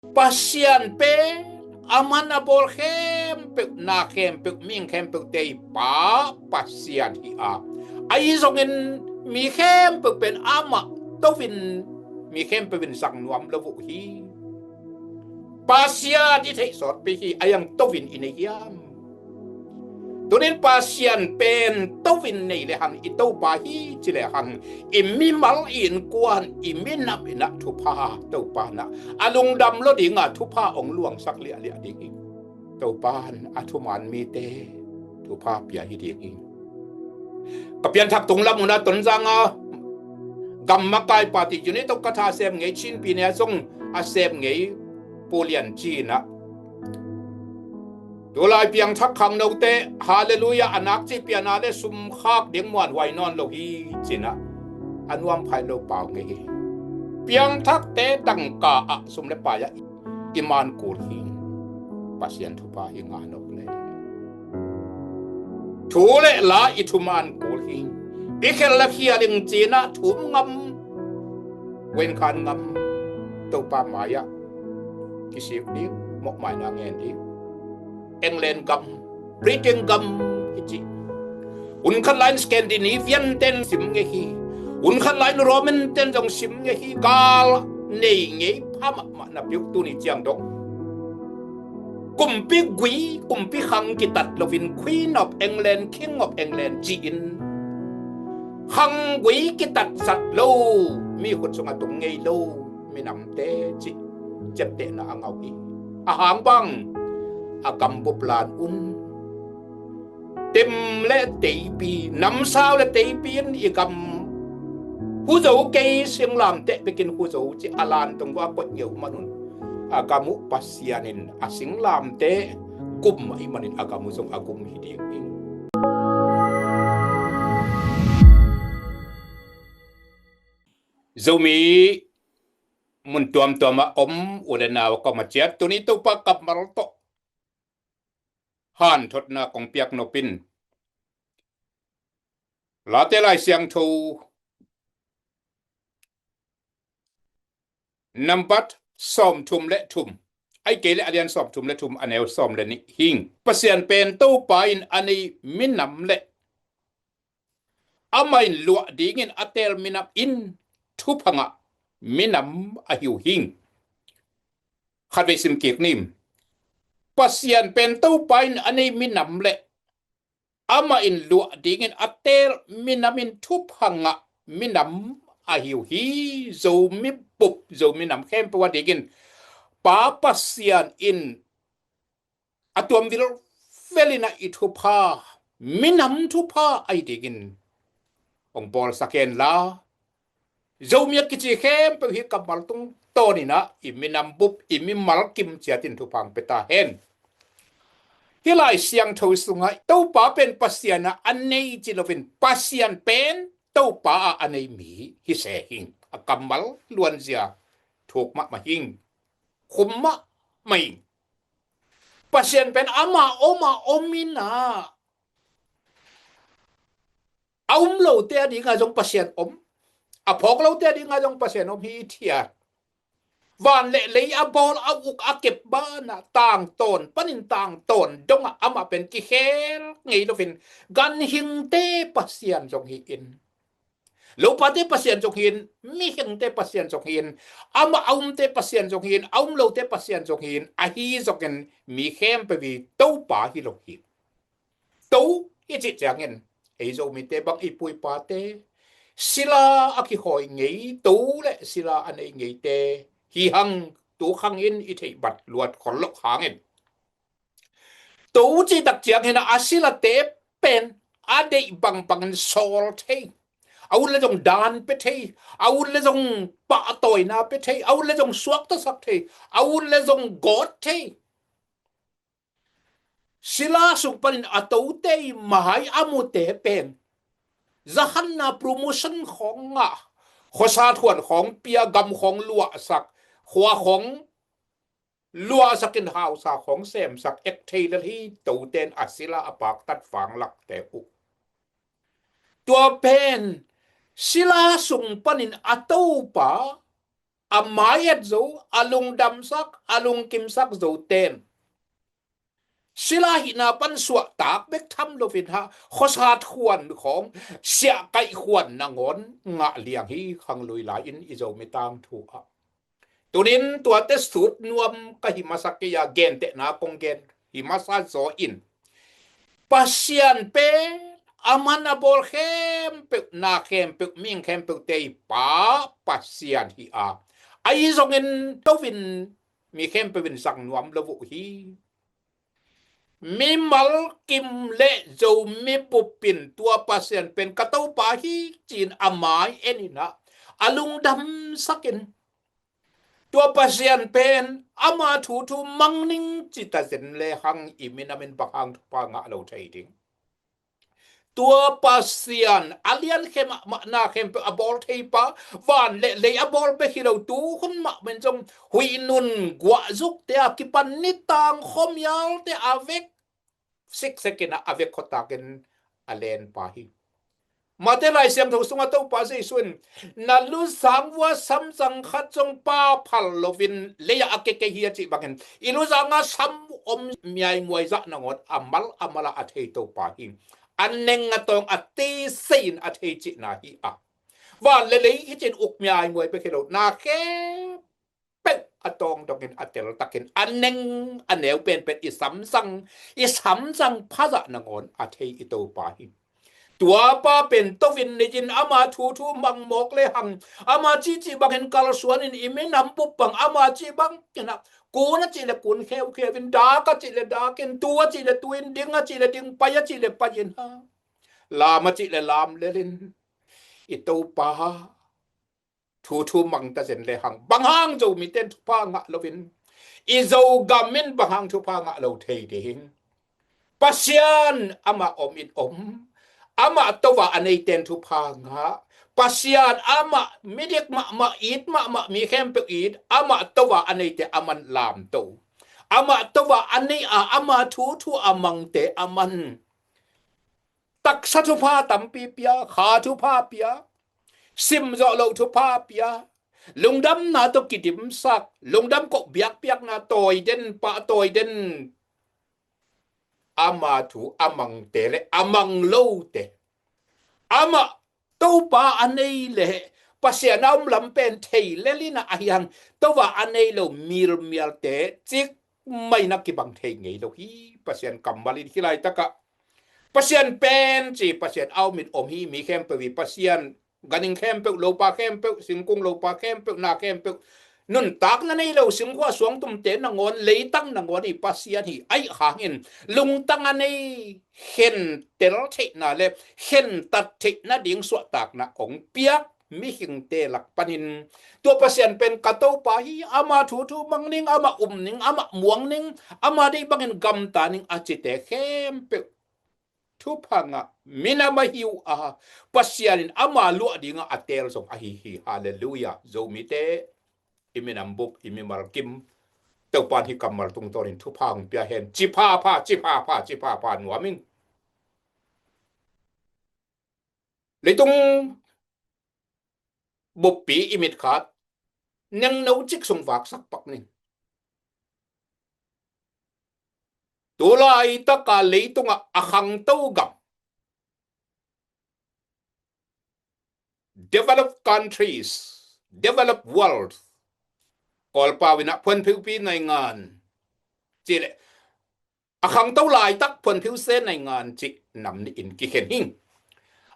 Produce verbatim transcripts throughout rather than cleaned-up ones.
Pasian pen a man a bawl khempeuh, na khempeuh, mihing khempeuhte i Pa Pasian hi a, ahi zongin mi khempeuh pen amah to-in mi khempeuh in zang nuam lo uh hi. Pasian i theih sawtpi hi, a iang to-in i nei hiam? Tunin Pasian pen to-in nei le hang, i Topa hi ci le hang, i mimal, i innkuan, i minam in ah thupha Topa in ah a lungdam lo dinga thupha hong luangsak liahliah ding hi. Topa in a thuman mite thupha pia hi ding hi. Ka pianthak tung lam un ah Tonzang a gam makaipa ti unit tawh ka tha sem ngei Chin pi ne a zong a sem ngei Pu Lian Cin ah, tulai piangthak khangnote, Halleluiah, a nak cih piana le sum khak ding muanhuai nawn lo hi ci-in ah a nuam phai lo pau ngei hi. Piangthakte tangka ah sum le pai ah i man kul hi. Pasian thupha hi nga nop le thu le la i thuman kul hi. I khel le khial ing ci-in ah thum ngam, wen khan ngam, Topa mai-ah kisik ding, mawhmaina ngen ding. England gam, Britain gam i ci. Hun khat lai-in Scandinavian ten sim ngei hi. Hun khat lai-in Roman ten zong sim ngei hi. Gal nei ngei pha mahmah napi-un tuni ciang dong kumpi gui, kumpi khang kitat loin Queen of England, King of England ci-in khanggui kitatsat lo, mi khut sungah tung ngei lo minamte cih ciaptehna a ngah uh hi. A hang bang, a gambup lan un tim le teipi, namsau le teipi in i gam hu zo kei, singlamteh bekin hu zo ci a lan tung uh a koih ngei uh manun a gam uh Pasian in a singlamteh gum ahih manin a gam uh zong a gum hi ding hi. Zomi mun tuamtuam a om u le nau, ka ma ciat tuni Topa kammal tawh hanthotna kong piak nop in, Late Lai Siangtho nambat sawmthum le thum, ahih kei leh a lian sawmthum le thum, a neu sawm le nih hing. Pasian pen Topa in a nei minam le amah in luah dingin a teel minam in thupha ngah minam ahi uh hing. Khatvei sim kik ning. Pasian pen Topa in a nei minam le amah in luah dingin a teel minam in thupha ngah minam ahi uh hi. Zomi bup, Zomi nam khempeuh a dingin Pa Pasian in a tuam vilvel in a i thupha, minam thupha ahi dingin hong bawlsak hen la, Zomi a kici khempeuh hih kammal tungtawn in a i minam bup, i mimal kim ciat in thupha hong pia ta hen. Hih Lai Siangtho sungah Topa pen Pasian a a nei ci loin Pasian pen Topa a a nei mi hi se hing. A kammal luanzia thuk mahmah hing. Khum mahmah hing. Pasian pen ama om a om in a, a um lote a dingah zong Pasian om, a phawk lote a dingah zong Pasian om hi, i thei a. Van le lei a bawl, a uk a kep banah tangtawn panin tangtawn dongah amah pen kikhel ngei loin ganhingte Pasian zong hi-in, lopate Pasian zong hi-in, mihingte Pasian zong hi-in, amah a umte Pasian zong hi-in, a um lote Pasian zong hi-in, ahi zongin mi khempeuh i Topa hi lo hi. To i cih ciangin ei Zomite bang i pu i pate sila a kihawi ngei, to le sila a nei ngeite hi hang. Tu khang in i theih bat luat khol loh hangin, to cih tak ciangin a silate pen a deih bangbangin sawl thei, a ut le zong dan pia thei, a ut le zong pahtawina pia thei, a ut le zong suaktasak thei, a ut le zong gawt thei. Sila sung panin a tote i mai a mute pen zakhanna, promotion khawng ngah, khuasa thuan khawng pia, gam khawng luahsak, khua khawng luahsakin hausa khawng semsak ek thei lel hi. Tote in a sila a paktat vanglakte uh. Tua pen sila sung panin a topa a mai-et zo, a lungdamsak, a lungkimsak zo ten sila hihna pan suahtak bek tham loin hah, khuasat khuan khawng, siahkaih khuan nangawn ngah liang hi, khanglui lai-in i Zomi tangthu ah. Tunin tuate sut nuam ka hi masa kei a, gentehna kong gen hi masa zaw in, Pasian pen aman a bawl khempeuh, na khempeuh, mihing khempeuh te i Pa Pasian hi a, ahi zongin to in mi khempeuh in zang nuam lo uh hi. Mimal kim le Zomi bup in tua Pasian pen ka Topa hi ci-in a mai en in ah, a lungdamsak in, tua Pasian pen ama thu thu mang ning ci ta zen le hang i minam in bang hang thupha ngah lo thei ding? Tua Pasian a lian khe mahmah, na khempeuh a bawl thei pa, van le lei a bawl bek hi lo, tu hun mah men zong huih nun guahzuk te a kipan nitang khuamial te a vek siksekin a vek khuatakin a len pa hi. Mate Lai Siangtho sungah Topa Jesu in, na luzang vua samzang khat zong pa phal loin lei-ah a kekei hi a cih bangin, i luzangah sam om miaimuai zah nangawn a mal a mal ah a thei Topa hi. A neng a tawng a tei sei in a thei cihna hi a, van le lei hi cin uk miaimuai bek hi lo, na khempeuh a tawng dongin a teltakin a neng a neu penpen i samzang, i samzang phazah nangawn a thei i Topa hi. Tua pa pen to in nei-in ama thu thu mang mawk le hang, ama cihcih bangin kalsuan in i minam bup bang ama cih bangin ah, kun a cih le kun kheukheu in, dak a cih le dak in, tu a cih le tu in, ding a cih le ding, pai a cih le pai in ha, lam a cih le lam lel in i Topa thu thu mang ta zen le hang, bang hang Zomite in thupha ngah loin, i Zogam in bang hang thupha ngah lo thei ding? Pasian amah om in om, amah to-a a neite in thupha ngah. Pasian amah midik mahmah, it mahmah, mi khempeuh it, amah to-a a neite aman lamto. Amah to-a a nei-a ama thu thu a mangte aman taksa thupha tampi pia, kha thupha pia, simzawh loh thupha pia, lungdamna tawh kidimsak, lungdam koh biakpiakna tawi den, pahtawi den. Ama thu a mangte le a mang lote, amah Topa a nei le Pasian a om lam pen thei lel in ah, ahi hang to-a a nei lo milmialte cikmah in a kibang thei ngei lo hi. Pasian kammal in hih laitakah Pasian pen ci, Pasian a om in om hi, mi khempeuh hi, Pasian ganhing khempeuh, lopa khempeuh, singkung lopa khempeuh, na khempeuh, nuntakna nei lo singkhuah suangtumte nangawn, leitang nangawn i Pasian hi. Ahi hangin lungtang a nei, khentel theihna le khentat theihna ding suahtakna hong piak mihingte lak panin tua Pasian pen ka Topa hi, ama thu thu mang ning, ama um ning, ama muang ning, ama deih bangin gamta ning a cite khempeuh thupha ngah minam ahi uh a, Pasian in ama luah dingah a teel zong ahi hi. Halleluiah. Zomite i minam bup, i mimal kim, Topa in hih kammal tungtawnin thupha hong pia hen. Ci phapha, ci phapha, ci phapha nuam ing. Leitung buppi i mitkhat nengno cik sung vaksak pak ning. Tu laitaka leitungah a khangto gam, developed countries, developed world, Kawlpau in ah ဖွံ့ဖြိုးပြီးနိုင်ငံ ci le, a khangto laitak ဖွံ့ဖြိုးဆဲနိုင်ငံ ci nam nih in kikhen hi.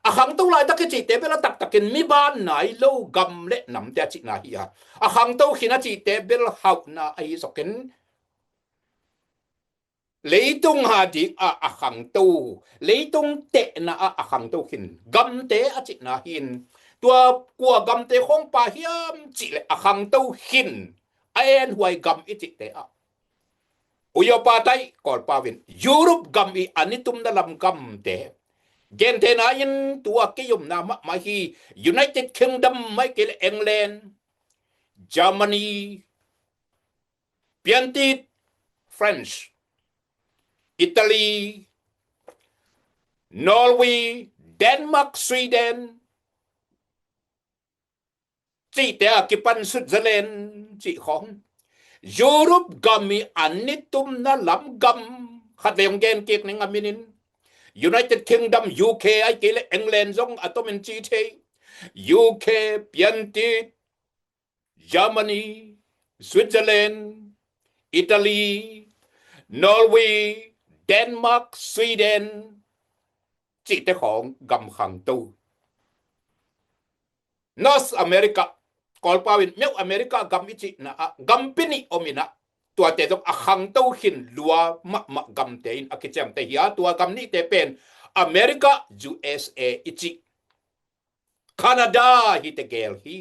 A khangto laitak i cihte bel a taktakin mi ban nai lo gam le namte a cihna hi a, a khangto khin a cihte bel hauhna ahi zokin, leitung a dingah a khangto, leitung tehna ah a khangto khin gamte a cihna hi. Tua kua gamte khawng pha hiam cih leh a khangto khin a enhuai gam i cihte ah, Uyopa taih Kawlpau in Europe gam i a nitumna lam gamte, gentehna in tua kei omna mahmah hi, United Kingdom, mai kei le England, Germany, piantit French, Italy, Norway, Denmark, Sweden, cihte a kipan Switzerland cih khawng, Europe gam i an nitumna lam gam khat vei hong gen kik ning a minin, United Kingdom, U K, ahih kei leh England zong a tomin ci thei. U K, piantit, Germany, Switzerland, Italy, Norway, Denmark, Sweden cihte khawng gam khangto. North America, Kawlpau in Myo America gam i cihna ah gampi nih om in ah, tuate zong a khangto khin lua mahmah gamte in a kiciamteh hi a, tua gam nihte pen America, U S A i cih, Canada hi tegel hi.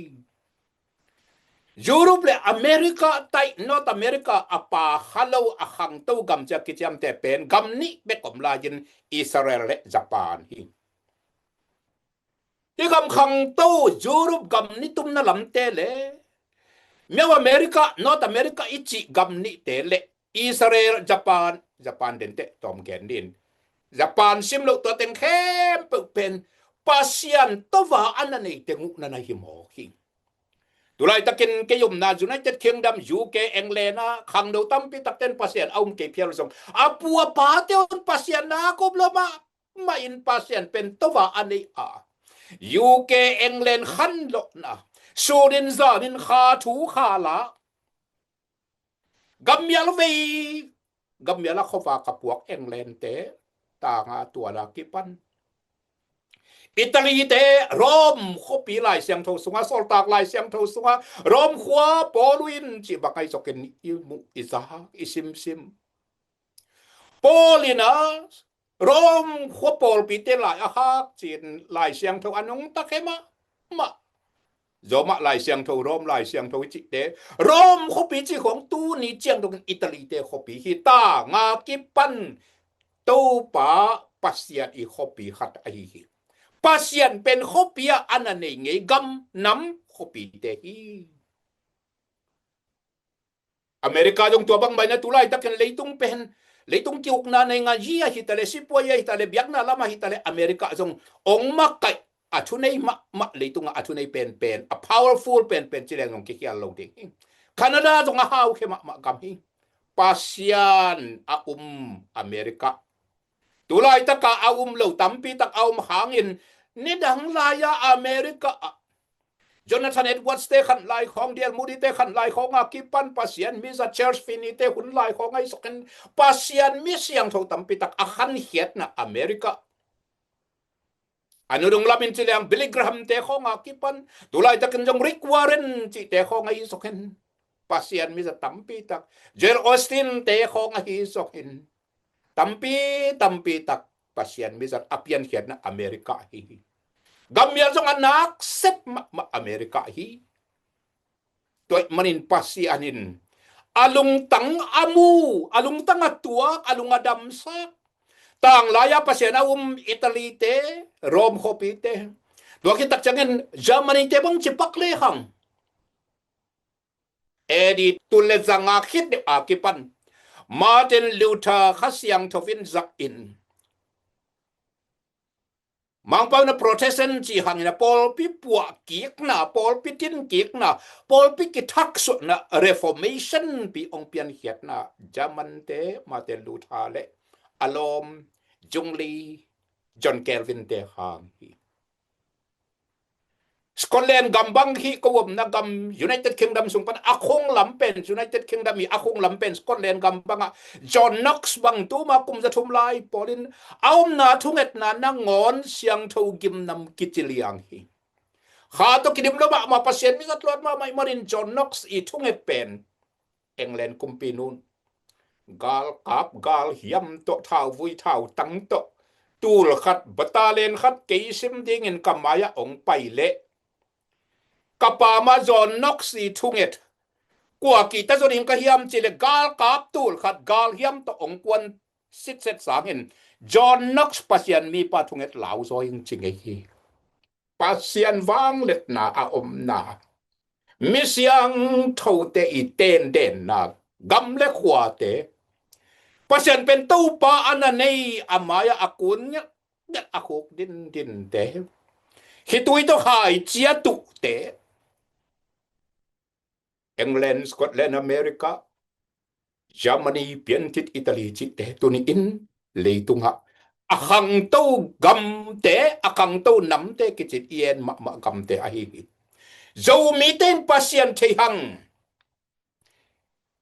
Europe le America taih, North America a pha kha lo a khangto gam ci a kiciamteh pen gam nih bek om lai-in Israel le Japan hi. Hih gam khangto Europe gam nitumna lamte le Myo America, North America i cih gam nihte le Israel, Japan, Japan dente tawm gen din. Japan sim loh tua teng khempeuh pen Pasian tova a na neite uh na na hi mawk hi. Tulaitakin kei omna United Kingdom, U K, England ah khangno tampi takten Pasian a um kei phial zong, a pu a pate un Pasian na kop lo mah, mah in Pasian pen tova a nei a, U K, England khanlawhna, sunin zanin kha thu kha la, gammial vei, gammial a khuavak a puak England te, tanga tuala kipan Italy te, Rome khuapi Lai Siangtho sunga, Sawltak Lai Siangtho sunga, Rome khua Paul in cih bang ahi zongin i muh, i zak, i simsim. Paul in a Rome khua pawlpite lai a hak cin Lai Siangtho a nungta khe mahmah. Roma Lai Siangtho, Rome Lai Siangtho i cihte, Rome khuapi cih khawng tuni ciang dongin Italy te khuapi hi, tanga kipan Topa Pasian i khuapi khat ahi hi. Pasian pen khuapi ah a na nei ngei gam nam khuapite hi. America zong tua bang mai na, tulaitakin leitung pen, leitung kiukna nei nga zia hi ta le, sipuai a hi ta le, biakna lama hi ta le, America zong ong makaih, a thunei mahmah, leitungah a thunei penpen, a powerful penpen ci leng zong kikhial lo ding hi. Canada zong a hau khe mahmah gam hi. Pasian a um America. Tulaitaka a um lo tampi tak a um hangin, nidang lai-a America ah Jonathan Edwards te khan lai khawng, D L Moody te khan lai khawng a kipan Pasian mizat, Charles Finney te hun lai khawng ahi zongin, Pasian mi siangtho tampi tak a khankhiatna America. A nunung lamin ci leng Billy Graham te khawng a kipan, tulaitakin zong Rick Warren cihte khawng ahi zongin, Pasian mizat tampi tak, Joel Osteen te khawng ahi zongin, tampi, tampi tak Pasian mizat a piankhiatna America ahi hi. Gammial zong a nak sep mahmah America ahi. Tua ahih manin Pasian in a lungtang a mu, a lungtang a tuak, a lung a damsak, tanglai-a Pasian a um Italy te, Rome khuapi te, tua khit tak ciangin Germany te bang cipak lehang, A D tul le zanga khit deuh a kipan Martin Luther Kha Siangtho in zak in, Mangpau na Protestant ci hangin a pawlpi puah kikna, pawlpi tin kikna, pawlpi kithaksuahna, Reformation pi ong piankhiatna German te, Martin Luther le a lawm Zwingli, John Calvin te hang hi. Scotland gam bang hi, ko omna gam United Kingdom sung pan a khung lam pen, United Kingdom i a khung lam pen Scotland gam bangah John Knox bang tuma kum za thum lai pawlin a omna thungetna nangawn siangtho gimnam kici liang hi. Kha tawh kidim lo mahmah, Pasian mi zat luat mahmah ahih manin John Knox i thunget pen England kumpi nun galkap galhiam tawh, thauvui thautang tawh, tul khat, battalion khat kei sim dingin ka mai-ah ong pai leh, ka pa mah John Knox i thunget kua kihta zaw ding ka hiam cih leh, galkap tul khat galhiam tawh ong kuan sitset sangin John Knox Pasian mipa thunget lauzaw ing ci ngei hi. Pasian vangliatna a omna, mi siangthote i tendenna, gam le khuate, Pasian pen Topa a na nei, a mai-ah a kun ngiat ngiat a khuk dindinte, khitui tawh khaici a tuhte, England, Scotland, America, Germany, piantit Italy cihte tuni in leitungah a khangto gamte, a khangto namte kicin i en mahmah gamte ahi hi. Zomite in Pasian thei hang.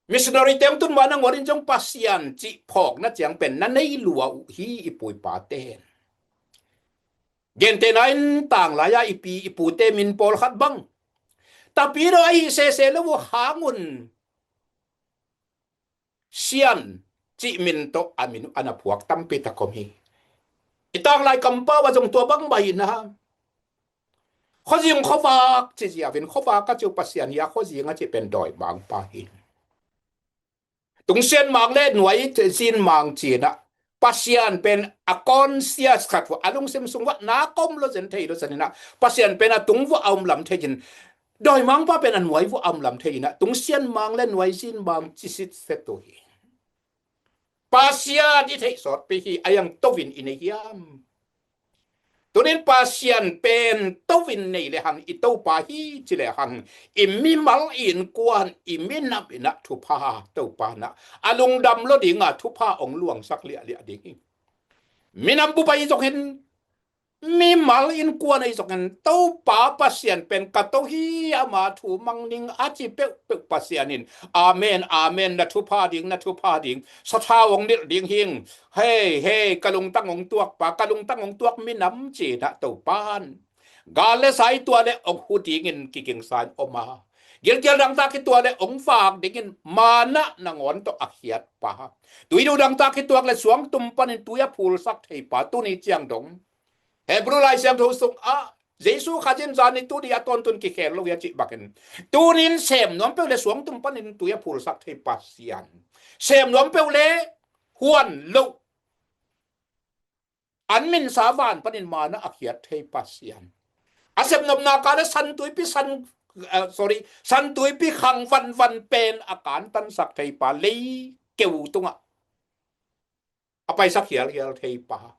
Missionary te hong tun ma nangawn in zong Pasian cih phawkna ciang pen na nei lua uh hi i pu i pate. Gentehna in tanglai-a i pi i pute min pawlkhat bang Tapidaw ahi sese lo uh hangun Sian cih min tawh a min uh a na phuak tampi tak om hi. I tanglai kampau ah zong tua bang mah hi na. Khuazing khuavak ci ziau in, khuavak a ci uh Pasian hi a, khuazing a cih pen dawimangpa hi. Tungsian mang le nuai zin mang ci-in ah Pasian pen a conscious khat vua, a lungsim sung vua na kom lo zen thei lo zen in ah, Pasian pen a tung vua a om lam thei in, dawimangpa pen a nuai vua a om lam thei in ah, tungsian mang le nuai zin mang ci sitset uh hi. Pasian i theih sawtpi hi a, a hiang to in i nei hiam? Tunin Pasian pen to in nei le hang, i Topa hi ci le hang, i mimal i innkuan, i minam in ah thupha Topa in ah a lungdam lo ding a, thupha hong luangsak liahliah ding hi. Minam bup ahi zongin, mimal innkuan ahi zongin, Topa Pasian pen ka to hi, ama thu mang ning a ci peuhpeuh Pasian in, amen, amen, na thupha ding, na thupha ding, sathau hong nilh ding hing. Hei, hei, ka lungtang hong tuakpa, ka lungtang hong tuak minam ci-in ah Topa'n gal le sa i tuah le hong hu dingin kigingsa in om a, gilkial dangtak i tuah le hong vak dingin manna nangawn tawh a khiatpa, tuidu dangtak i tuak le suangtum panin tui a phulsak theipa, tuni ciang dong Hebrew Lai Siangtho sungah Jesu Khazih in zani tuni a tawntun kikhel lo hi a cih bangin, tunin sem nuam peuh le suangtum panin tui a phulsak thei Pasian, sem nuam peuh le huan loh an minsa van panin manna a khiat thei Pasian, a sepnopna kal le santuipi san, eh, sorry, santuipi khang vanvan pen a kantansak theipa, lei keu tungah a paisak hialhial theipa,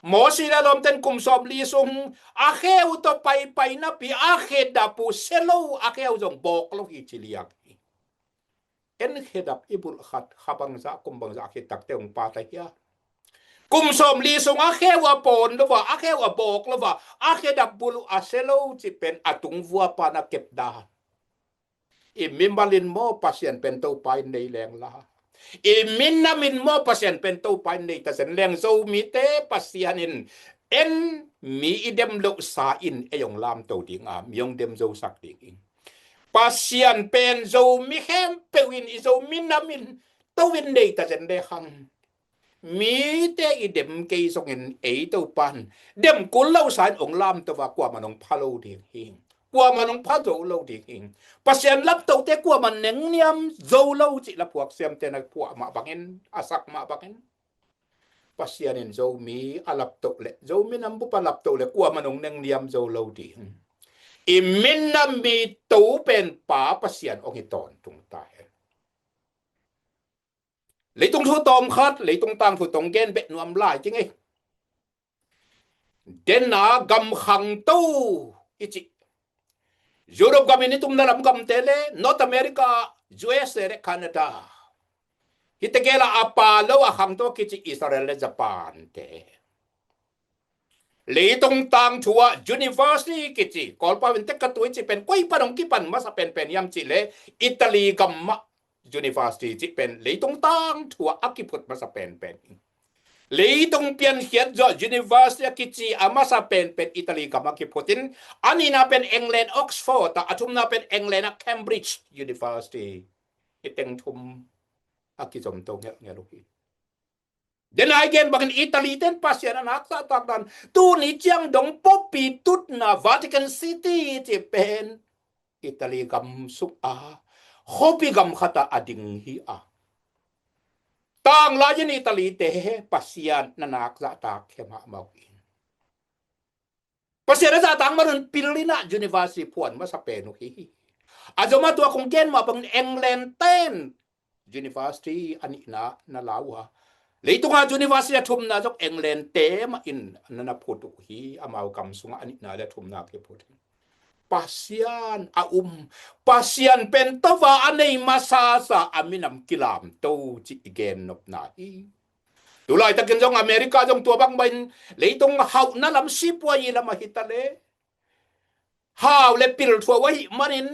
Mosi le lawmten kum sawmli sung a kheu tawh paipai napi a khedap uh sia lo, a kheu zong bawk lo hi ci liang hi. En khedap i bulh khat kha bangzah kum bangzah khit takte hong pha ta hia? Kum sawmli sung a kheu a pawn lo a, a kheu a bawk lo a, a khedap bulh uh a sia lo cih pen a tung vua pan a kep dan. I mimal in maw Pasian pen Topa in nei leng la, i minam in maw Pasian pen Topa in nei ta zen leng, Zomite Pasian in en mi i dem loh sa in ei hong lamto ding a, mi hong dem zosak ding hi. Pasian pen Zomi khempeuh in, i Zomi nam in to in nei ta zen le hang, mite i dem kei zongin ei Topa'n dem kul lo sa in hong lamto a, kuaman hong pha lo ding hi. Kuaman hong pha zo lo ding hi. Pasian laptote kuaman nengniam zo lo cih laphuak siamte na phuah mah bangin, a sak mah bangin, Pasian in Zomi a lapto le, Zomi nam bup a lapto le kuaman hong nengniam zo lo ding. I minam mi to pen Pa Pasian hong hi tawntung ta hen. Leitung thu tawm khat, leitung tangthu tawh gen beh nuam lai ding ei. Dena gam khangto i cih, Europe gam in i tumna lam gamte le North America, U S A le Canada, hihte gel a a pa lo a khangto kici Israel le Japan te. Leitung tangthu ah university kici, Kawlpau in tek ka tui cih pen koi pan hong kipan masa penpen hiam cih le Italy gam mah university cih pen leitung tangthu ah a kiphut masa penpen hi. Leitung piankhiat zawh university a kici a masa penpen Italy gam a kiphut in, a nihna pen England Oxford ah, a thumna pen England ah Cambridge University. Hi teng thum a kizomto ngelhngelh uh hi. Dena i gen bangin Italy ten Pasian a nakzahtak dan, tuni ciang dong pawlpi tutna Vatican City cih pen Italy gam sung a khuapi gam khat ah a ding hi a, tanglai in Italy te Pasian na nakzahtak khia mahmah uh hi. Pasian a zahtak man un pil in ah university phuan masa pen uh hi. A zom a tua kong gen mah bangin England ten university a nihna na la uh a, leitung a university a thumna zong England te mah in na na phut uh hi, amau gam sungah a nihna le a thumna kiphut hi. Pasian a um, Pasian pen tova a nei masasa a minam kilamto cih i gennopna hi. Tulaitakin zong America zong tua bangbain leitung hauhna lam sipuai lam ahi ta le, hau le pil thu a ahih manin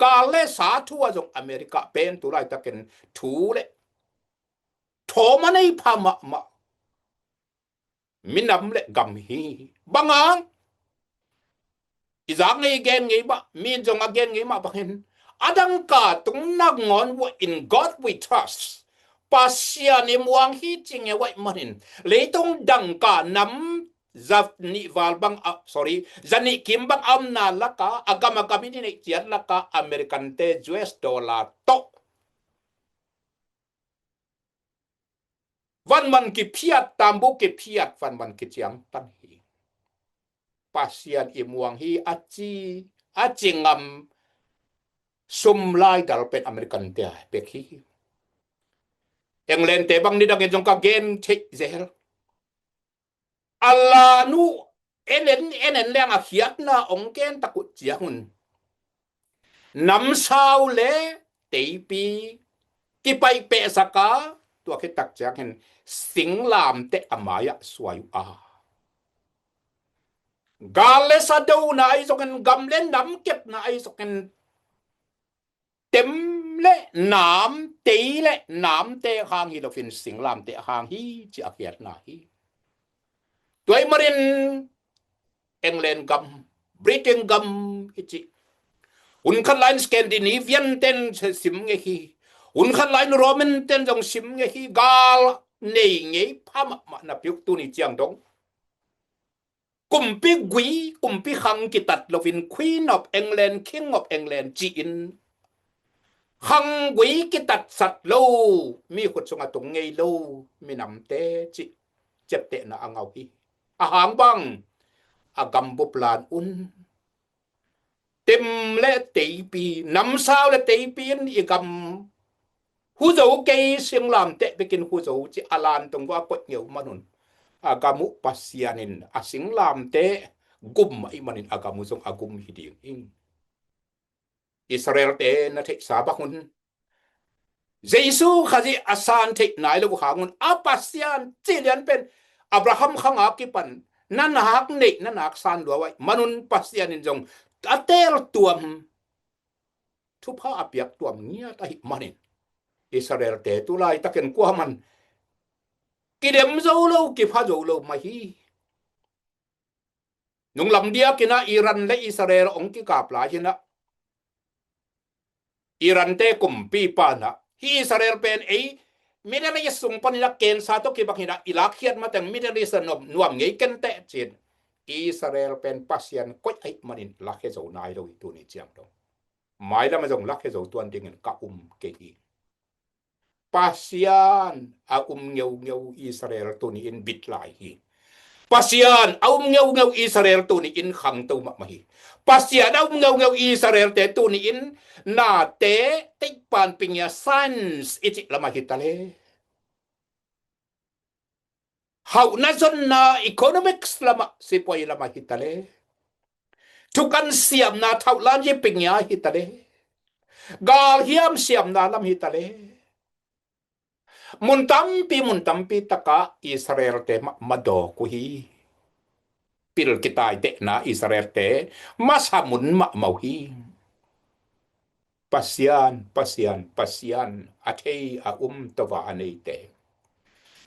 gal le sa thu a zong America pen tulaitakin thu le thawm a nei pha mahmah minam le gam hi. Bang hang? I zak ngei gen ngei mah, mi zong a gen ngei mah bangin, a dangka tung nangawn, in God we trust. Pasian i muang hi ci ngei uh ahih manin leitung dangka nam za nih val bang a, sorry, za nih kim bang a omna laka, a gam a gam in i neih ciat laka American te U S dollar tawh vanman kiphiat, tambu kiphiat, vanman kiciangtan hi. Pasian i muang hi a ci, a ci ngam sum laidal pen American te a pek hi. England te bang nidangin zong ka gen theih zel. A lan uh en en en en leng a khiatna ong gen tak uh ciangun, namsau le teipi kipaih pehsak a, tua khit tak ciangin singlamteh a mai-ah suai uh a, gal le sa dona ahi zongin, gam le nam kepna ahi zongin, tem le nam, tei le namte hang hi loin singlamteh hang hi ci a khiatna hi. Tua ahih manin England gam, Britain gam i cih, hun khat lai-in Scandinavian ten sim ngei hi, hun khat lai-in Roman ten zong sim ngei hi. Gal nei ngei pha mahmah napi uh, tuni ciang dong kumpi gui, kumpi khang kitat loin, Queen of England, King of England ci-in, khang gui kitatsat lo, mi khut sungah tung ngei lo minamte cih ciaptehna a ngah uh hi. A hang bang? A gambup lan un tem le teipi, namsau le teipi in i gam hu zo kei, singlamteh bekin hu zo ci a lan tung uh a koih ngei uh manun, a gam uh Pasian in a singlamteh gum ahih manin a gam uh zong a gum hi ding hi. Israel te na theihsa bang un, Jesu Khazih a san theih nai lo uh hang un, a Pasian cih lian pen Abraham khang a kipan na nak neih, na nak san lua uh ahih manun, Pasian in zong a teel tuam, thupha a piak tuam ngiat ahih manin, Israel te tu laitakin kuaman kidem zo lo, kipha zo lo mah hi. Nunglam diakin ah Iran le Israel ong kikap lai-in ah, Iran te kumpipa in ah, hih Israel pen ei Middle East sung panin ah cancer tawh kibang hi-in ah, i lakkhiat mateng Middle East ah nuam, nuam ngei kenteh ci-in, Israel pen Pasian koih ahih manin lakhia zo nai lo hi tuni ciang dong. Mailam ah zong lakhia zo tuan dingin ka um kei hi. Pasian a um ngeungeu Israel tuni-in bit lai hi. Pasian a um ngeungeu Israel tuni-in khangto mahmah hi. Pasian a um ngeungeu Israel te tuni-in nate teihpan pingia science i cih lamah hi ta le, hauhna zonna economics lamah, sipuai lamah hi ta le, thukan siamna thauhlan hi pingia hi ta le, galhiam siamna lam hi ta le, mun tampi, mun tampi takah Israel te mah madawk uh hi. Pil kitaitehna Israel te masa mun mahmah uh hi. Pasian, Pasian, Pasian, a thei a um tova a neite,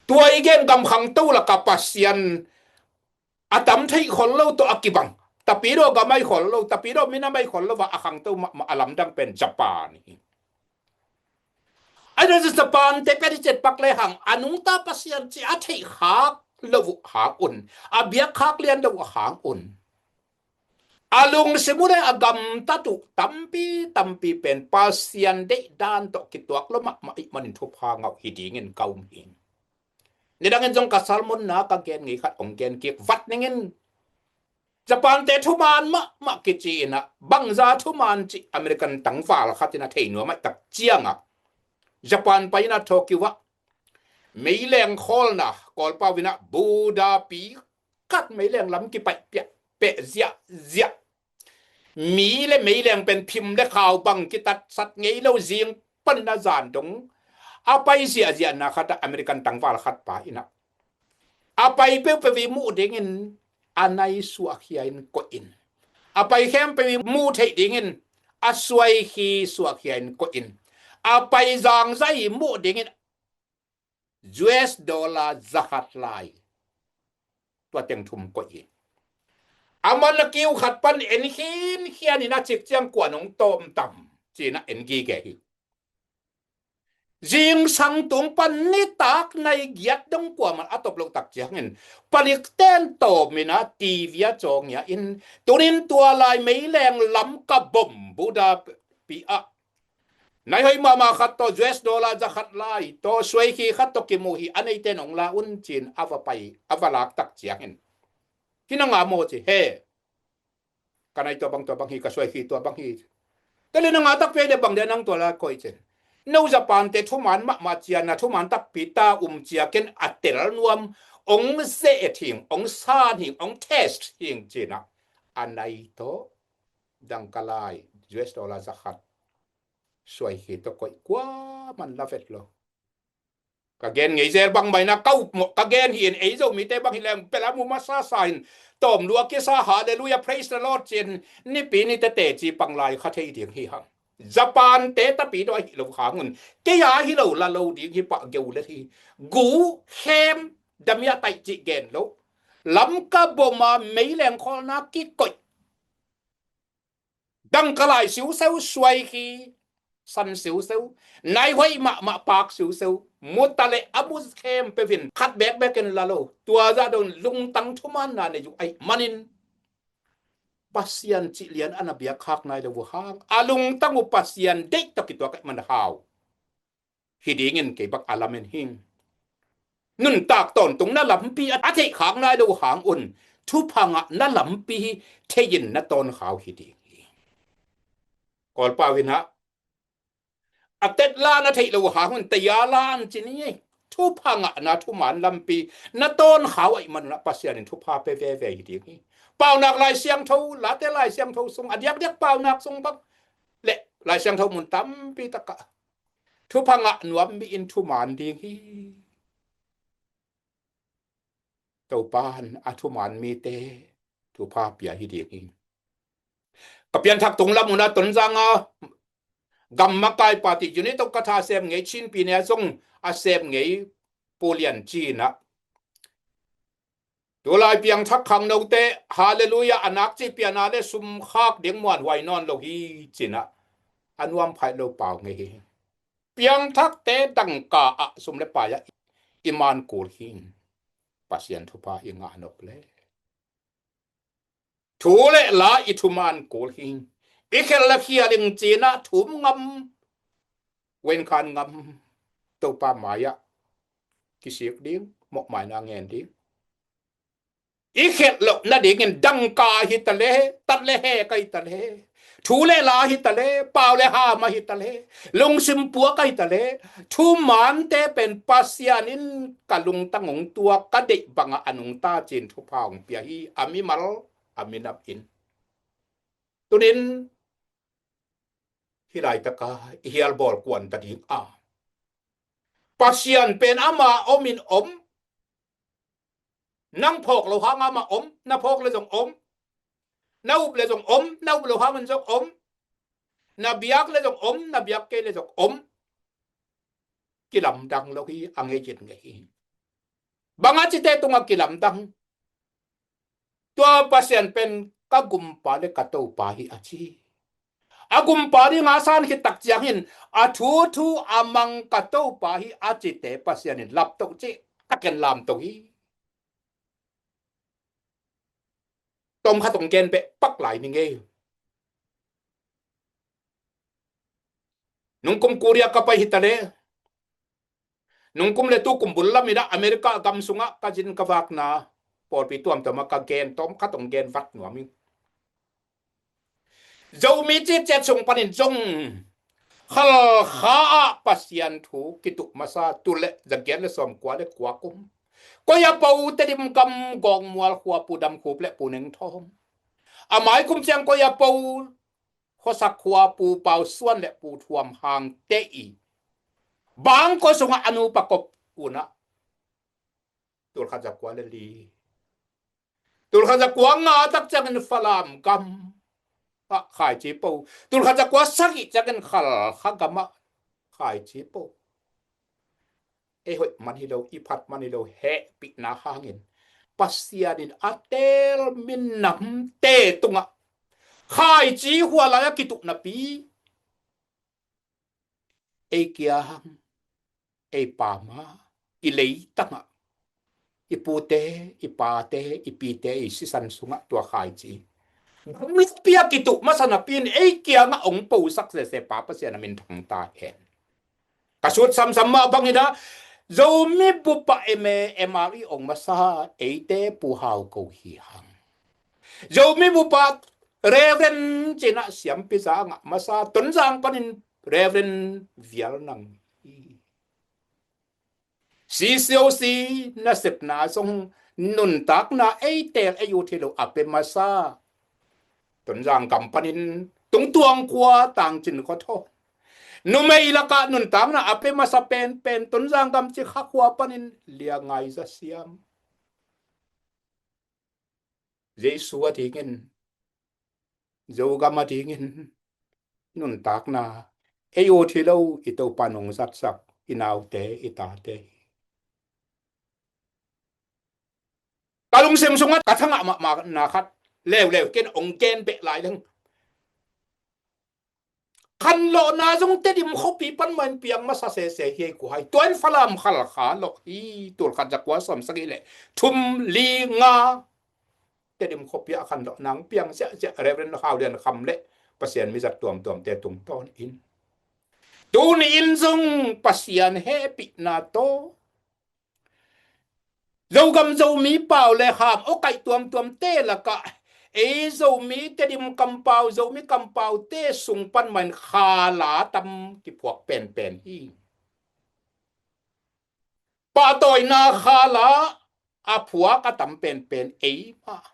tua i gen gam khangto lakah Pasian a tam theih khol lo tawh a kibang, Tapidaw gam ahi khol lo, Tapidaw minam ahi khol lo a, a khangto mahmah a lamdang pen Japan hi. Ahi zongin Japan te pen i ciat pak le hang, a nungta Pasian cih a theih khak lo uh hang un, a biak khak lian lo uh hang un, a lungsim uh le a gamtat uh tampi tampi pen Pasian deihdan tawh kituak lo mahmah ahih manin thupha ngah uh hi dingin ka um hi. Nidangin zong ka sermon-na ka gen ngei khat ong gen kik vat ning in. Japan te thuman mahmah kici-in ah, bangzah thuman cih American tangval khat in a thei nuam ahih tak ciangah, Japan pai-in ah Tokyo ah meileng khawlna, Kawlpau in ah Buddha pi khat meileng lam kipaih piah peh ziahziah, mi le meileng pen phim le khau bang kitatsat ngei lo, zing panin a zan dong a pai ziahziahna khat ah American tangval khat pa in ah a pai peuhpeuh i muh dingin a nai suahkhia in koih in, a pai khempeuh i muh theih dingin a suaikhi suahkhia in koih in, a pai zangzai i muh dingin U S dollar za khat lai tua teng thum koih hi. A man a kiu khat pan en khinkhian in a cik ciang kua nong tawm tam ci-in a en gige hi. Zingsang tung pan nitak nai giat dong kuaman a top loh tak ciangin palikten tawm in a T V a cawng ia in, tunin tua lai meileng Lamka bom Buddha pi ah nai hoih mahmah khat tawh U S dollar za khat lai tawh suaikhi khat tawh kimu hi, a neite nong la un ci-in a va pai, a va lak tak ciangin hi na nga maw ci, he, ka nai tua bang tua bang hi, ka suaikhi tua bang hi. Tua le na nga takpi le bang dia nang tua la koih cin. No Japan te thuman mahmah cia, na thuman takpi ta um cia, ken a tel nuam, ong zeh thing, ong san hing, ong test hing ci-in ah a nai tawh dangka lai U S dollar za khat suaikhi tawh koih kuaman la vet lo. Ka gen ngei zel bang mai na ka up mawh, ka gen hi in, ei Zomite bang hi leng pela mu masa sa in tawm lua kisa, hallelujah, praise the Lord ci-in nipi ni tete ci pang lai kha thei ding hi hang. Japan te tapi dawi hi lo hang un, kei a hi lo la lo ding hi pah geu le hi. Gu, khem, damia taih cih gen lo, Lamka bom a meileng khawlna kikoih, dangka lai siuseu, suaikhi san siuseu, nai hoih mahmah pak siuseu, mu ta le a mu khempeuh in khat bekbek in la lo, tua zah dong lungtang thumanna nei uh ahih manin Pasian cih lian a na biak khak nai lo uh hang, a lungtang uh Pasian deih tawh kituak ahih man hau hi dingin kei bang a lamen hing. Nuntak tawntungna lampi a theih khak nai lo hang un, thupha ngahna lampi hi thei-in na tawn khau hi ding hi. Kawlpau in ah, a tetla na theih lo hang un, taya la an ci ni ei. Thupha ngahna thuman lampi na tawn khau ahih man un ah Pasian in thupha pe veve hi ding hi. Paunak Lai Siangtho, Late Lai Siangtho sung, a diakdiak paunak sung bang le Lai Siangtho mun tampi takah thupha ngah nuam mi in thuman ding hi. Topan a thuman mite thupha pia hi ding hi. Ka pianthak tung lam un ah Tonzang a gam makai party unit of ka tha sem ngei Chin pi ne a zong a sem ngei Pu Lian Cin ah, tulai piangthak khangnote, hallelujah, a nak cih piana le sum khak ding muanhuai nawn lo hi ci-in ah a nuam phaih lo pau ngei hi. Piangthakte dangka ah sum le pai ah i man kul hi. Pasian thupha i ngah nop le thu le la i thuman kul hi. I khelh le khial ing ci-in ah thum ngam, wenkhan ngam, Topa mai ah kisik ding, mawhmaina ngen ding. I khelh loh nadingin dangka hi ta le, tat le he ka hi ta le, thu le la hi ta le, pau le ham a hi ta le, lungsim puak a hi ta le, thumante pen Pasian in ka lungtang ong tuak, ka deih bangah a nungta ci-in thupha ong pia hi, a mimal a minam in. Tunin hih laitaka i hialbawl kuan ta ding a, Pasian pen ama om in om. Nang phawk lo hang ama om, na phawk le zong om. Na up le zong om, na up lo hang in zong om. Na biak le zong om, na biak kei le zong om. Kilamdang lo hi, a ngei in ngei hi. Bang a cite tungah kilamdang? Tua Pasian pen ka gumpa le ka Topa hi a ci. A gumpa ding a san khit tak ciangin a thuthu a mang ka Topa hi a cite Pasian in laptoh cih ka ken lamtoh hi. Tom khat ong gen beh pak lai ni ngei. Nungkum Korea ka pai hi ta le, nungkum le tukum bul lam in ah America gam sungah ka zin ka vakna pawlpi tuamtuam ah ka gen, tom khat ong gen vat nuam ing. Zomi citciat sung panin zong Khalkha ah Pasian thu kituh masa tu le zagiat le sawmkua le kua kum, koi a po Tedim gam Gawngmual khua Pu Dam Khup le Pu Neng Thawm, A mai kum ciang koi a po, khuasak khua Pu Pau Suan le Pu Thuam Hang te i bangkua sungah a nupa kop unah tulkhat zakua le li, tulkhat zakua nga tak ciangin Falam gam ah khaici po, tulkhat zakua sagih ciangin Khalkha gam ah khaici po. Ei hoih man hi lo, i phat man hi lo, hehpihna hangin Pasian in a teel minamte tungah khaici hua lai a kituh napi, ei kiang, ei pam ah, i leitang ah, i pute, i pate, i pite, i sisan sungah tua khaici gamlapi a kituh masa napi in ei kiangah hong posak sese Pa Pasian a min thang ta hen. Ka sut samsam mah bangin ah, Zomi bup ah M A, M R i hong masa eite Pu Hau Ko hi hang. Zomi bup ah Reverend ci-in ah siampi za a ngah masa Tonzang panin Reverend Vial Nang hi. C C O C nasepna zong nuntakna ei teel ei ut hi lo a pia masa Tonzang gam panin Tungtuang khua, Tangcin khua thawn, numei lakah nuntakna a pia masa penpen Tonzang gam Cikha khua panin Lia Ngai Za siam. Jesu a dingin, Zogam a dingin nuntakna ei ut hi lo, i Topa nungzatsak i naute, i tate hi. Ka lungsim sungah ka thangah mahmahna khat leuleu ken hong gen beh lai leng, khanlawhna zong Tedim khuapi pan mah in piang masa sese hi ei, kua hai. Tua in Falam Khalkha lawh hi, tulkhat zakua sawmsagih le thum, li, nga, Tedim khuapi ah khanlawhna hong piang ziahziah Reverend Hau Lian Kham le Pasian mizat tuamtuamte tungtawn in, tuni in zong Pasian hehpihna tawh Zogam Zomi pau le ham awkaih tuamtuamte lakah ei Zomi Tedim kampau, Zomi kampaute sung pan mah in Khala tam kiphuak penpen hi. Pahtawina Khala a phuak a tam penpen ei mah,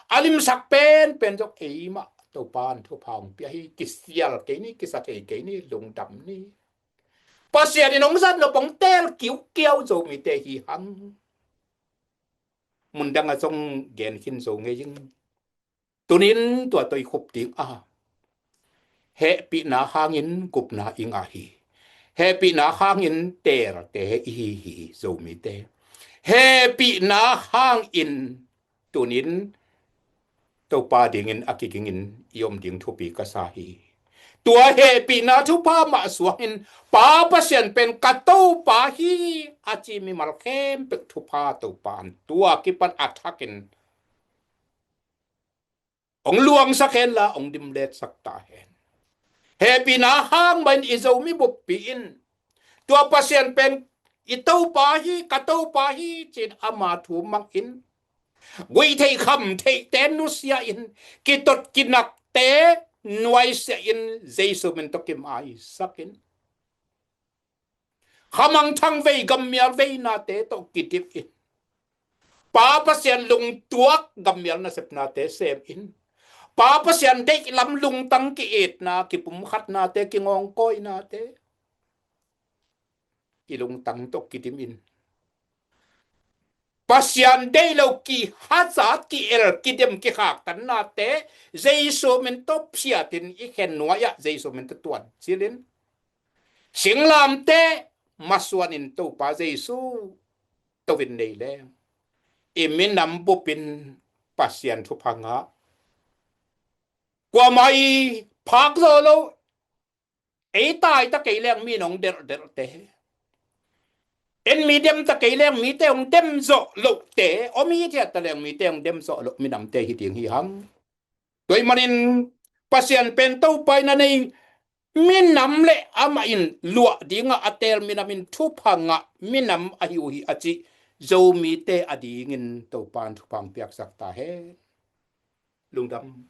a limsak penpen zong ei mah Topa in thupha hong pia hi. Kisial kei ni, kisa thei kei ni, lungdam ni. Pasian in hong zat nop hong teel kiukiau Zomite hi hang. Mundang ah zong gen khin zo ngei ing. Tunin tua tawh i khup ding a, hehpihna hangin gupna i ngah hi. Hehpihna hangin teelte i hi hi, Zomite. Hehpihna hangin tunin Topa dingin a kigingin i om ding thupi ka sa hi. Tua hehpihna thupha mah suangin Pa Pasian pen ka Topa hi a ci mimal khempeuh thupha Topa in tua kipan a thakin hong luangsak hen la, hong dimletsak ta hen. Hehpihna hang mah in i Zomi buppi in tua Pasian pen i Topa hi, ka Topa hi ci-in ama thu mangin, guihtheih khamtheihte nusia in, kitot kinakte nuaisiah in, Jesu min tawh kimaisak in, khamangthang vei, gammial veinate tawh kidim in, Pa Pasian lungtuak gammial nasepnate sem in, Pa Pasian deih lam lungtang ki-itna, kipumkhatnate, kingawngkawinate i lungtang tawh kidim in, Pasian deih lo kihazat, ki-el, kidem, kikhaktatnate Jesu min tawh phiatin i khen nuai-ah Jesu min tawh tuancilin, singlamteh masuanin Topa Jesu toin nei leng, i minam bupin Pasian thupha ngah, kuamah i phak zo lo, ei tai ta kei leng mi in hong delhdelhte, en mi dem ta kei leng mite hong dem zawh lohte, om i thiat ta leng mite hong dem zawh loh minamte hi ding hi hang. Tua ahih manin Pasian pen Topa in a nei minam le amah in luah dingah a teel minam in thupha ngah minam ahi uh hi a cih Zomite a dingin Topa in thupha hong piaksak ta hen. Lungdam.